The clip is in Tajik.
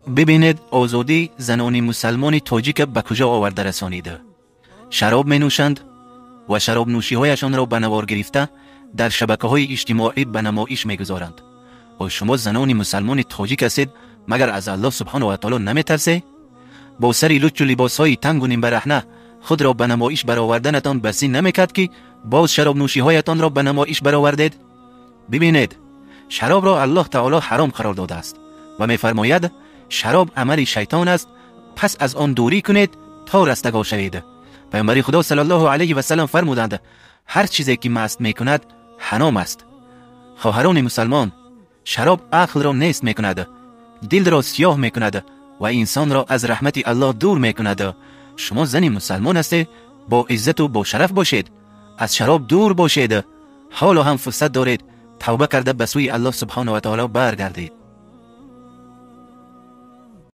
Бибинед, озодӣ занони мусалмони тоҷика ба куҷо оварда расонида. Шароб менӯшанд ва шаробнӯшиҳояшонро ба навор гирифта дар шабакаҳои иҷтимоӣ ба намоиш мегузоранд. О, шумо занони мусалмони тоҷик ҳастед, магар аз Аллоҳ субҳонаҳу ва таоло наметарсед? Бо сари лучу либосҳои тангу нимбараҳна худро ба намоиш бароварданатон басӣ намекард, ки боз шаробнӯшиҳоятонро ба намоиш баровардед? Бибинед, шаробро Аллоҳ таоло ҳаром қарор додааст ва мефармояд: шароб амали шайтон аст, пас аз он дурӣ кунед то растагор шавед. Паёмбари Худо саллаллоҳу алайҳи васаллам фармуданд: ҳар чизе ки маст мекунад, ҳаром аст. Хоҳарони мусалмон, шароб ақлро нест мекунад, дилро сиёҳ мекунад ва инсонро аз раҳмати Аллоҳ дур мекунад. Шумо зани мусалмон ҳастед, бо иззату бо шараф бошед, аз шароб дур бошед. Ҳоло ҳам фурсат доред, тавба карда ба сӯи Аллоҳ субҳонаҳу ва таоло баргардед.